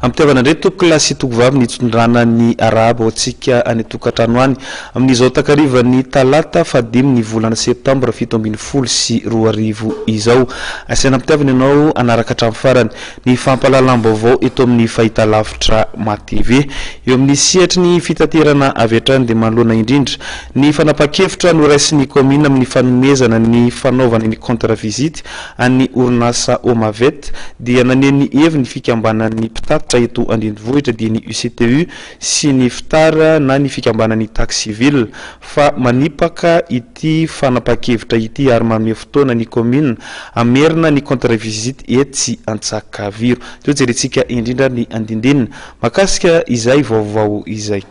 Ampitiavana indray tompokolahy sy tompovavy ny hitondrana ny arahaba ho antsika any an-tokantrano any amin'izao takarivan'ny talata fahadimy ny volana septambra 2017 izao. Asaina ampitiavana ianao hanaraka hatramin'ny farany ny fampahalalam-baovao eto amin'ny fahitalavitra MATV. Eo amin'ny sehatry ny fitaterana avy hatrany dia manoloana indrindra ny fanapahan-kevitra noraisin'ny kaominina amin'ny fanomezana ny fanaovana ny contre visite an'ny orinasa Omavet dia naneho ny heviny ny fikambanan'ny mpitatitra eto an-drenivohitra dia ny UCTU sy ny Ftar na ny fikambanan'ny Taxi Ville fa manipaka ity fanapahan-kevitra ity ary manome fotoana ny kaominina hamerina ny contre visite etsy Antsakaviro. Teo jerentsika indrindra ny andindinina mahakasika izay vaovao izay.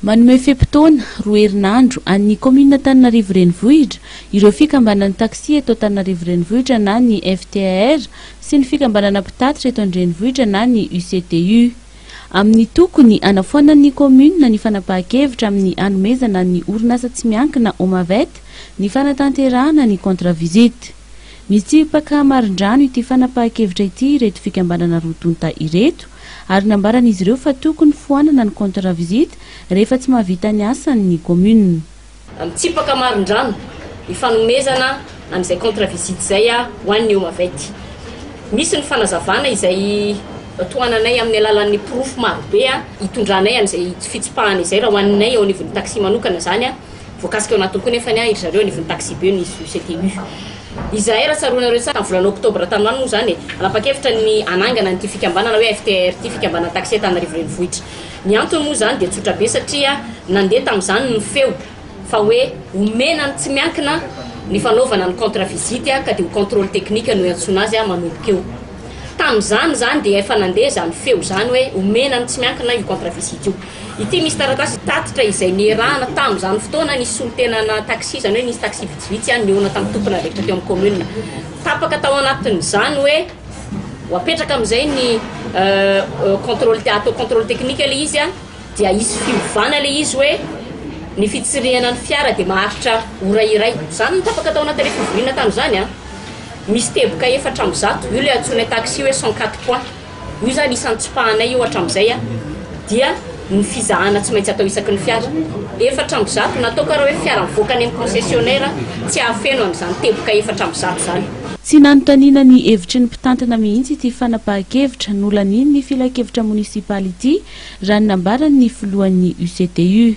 Manome fe-potoana, roa herinandro, an'ny kaominina Antananarivo Renivohitra ireo fikambanan'ny taxi eto Antananarivo Renivohitra na ny FTAR sy ny fikambanana mpitatitra eto an-drenivohitra na ny UCTU. Amin'ny tokony hanafoanan'ny kaominina ny fanapahan-kevitra amin'ny hanomezana ny orinasa tsy miankina Omavet ny fanatanterahana ny contre visite. Mitsipaka marindrano ity fanapahan-kevitra ity ireto fikambanana roa tonta ireto ary nambaran'izy ireo fa tokony foanana ny contre visite rehefa tsy mahavita ny asany ny commune. Mitsipaka marindrano ny fanomezana an'izay contre visite izay ho an'ny Omavet. Misy ny fanazavana izay tohananay amin'ny alalan'ny porofo marobe hitondranay an'izay fitsipahana izay raha ho anay eo anivon'ny taxi manokana izany. Voakasika ao anatiny koa nefa ny ry zareo anivon'ny taxi-be ny UCTU. Izahay raha tsaroanareo tsara tamin'ny volana oktobra tany ho any moa izany e, nanapa-kevitra ny hanangana an'ity fikambanana hoe FTR ity, Fikambanana Taxi Antananarivo Renivohitra. Ny antony moa izany dia tsotra be satria nandeha tamin'izany ny feo fa hoe omena ny tsy miankina ny fanaovana ny contre visite ka dia ho contrôle technique no iantsoana azy manomboka eo. Tamin'izany izany dia efa nandeha izany feo izany hoe omena ny tsy miankina io contre visite io. Ity misy taratasy tatitra izay niarahana tamin'izany fotoana nisy solontenana taxi, izany hoe nisy taxi vitsivitsy nihaona tamin'ny tompon'andraikitra teo amin'ny commune. Tapaka tao anatin'izany hoe ho apetraka amin'izay ny contrôle, atao contrôle technique ilay izy dia hisy fiovana ilay izy hoe ny fitsirihana ny fiara dia maharitra ora iray. Izany no tapaka tao anatin'ilay fivoriana tamin'izany. Misy teboka 104, io ilay antsoinay taxi hoe 104 points. Io izany isan'ny tsipahanay io hatramin'izay dia ny fizahana tsy maintsy atao isaky ny fiara. 104 natao karaha hoe fiara mivoaka any amin'ny concessionnaire tsy hahafeno an'izany teboka 104 izany. Tsy nanontaniana ny hevitry ny mpitantana mihitsy ity fanapahan-kevitra nolanian'ny filankevitra monisipaly ity raha ny nambaran'ny filohan'ny UCTU.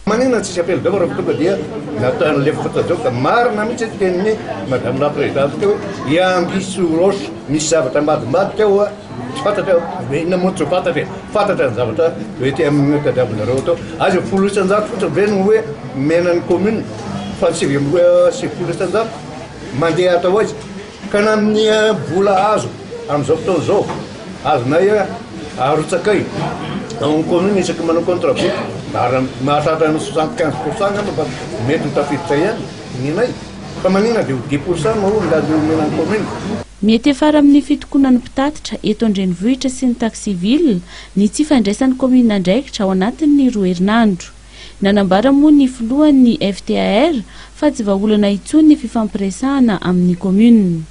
Maninona tsisy appel d'offre fa tonga dia nataon'ny lefitra tao ka marina mihitsy ny tenin'i madame la présidente teo hoe il y a anguille sous roche, misy zavatra ambadimbadika ao a, tsy fantatra hoe inona moa tsy ho fantatra e, fantatra ny zavatra mety amin'ny tadiavinareo atao, aiza 10% fotsiny ve no hoe omena ny commune fa ny 99 mandeha atao aiza? Ka na amin'ny vola azo amin'izao fotoana izao, azonay arotsakay ao amin'ny commune isaky ny manao contre vote, mba mahatratra ny 75% angamba fa mety ho tafiditra ihany ny anay. Fa maninona dia ho 10% no lany omena ny commune? Mety hiafara amin'ny fitokonan'ny mpitatitra eto an-drenivohitra sy ny taxi ville ny tsy fandraisan'ny kaominina andraikitra ao anatin'ny roa herinandro. Nanambara moa ny filohan'ny FTAR fa tsy vahaolana intsony ny fifampiresahana amin'ny commune.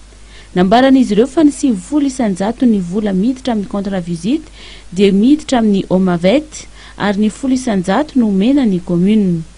Nambaran'izy ireo fa ny 90 isan-jaton'ny vola miditra amin'ny contre visite dia miditra amin'ny Omavet ary ny 10% no omena ny commune.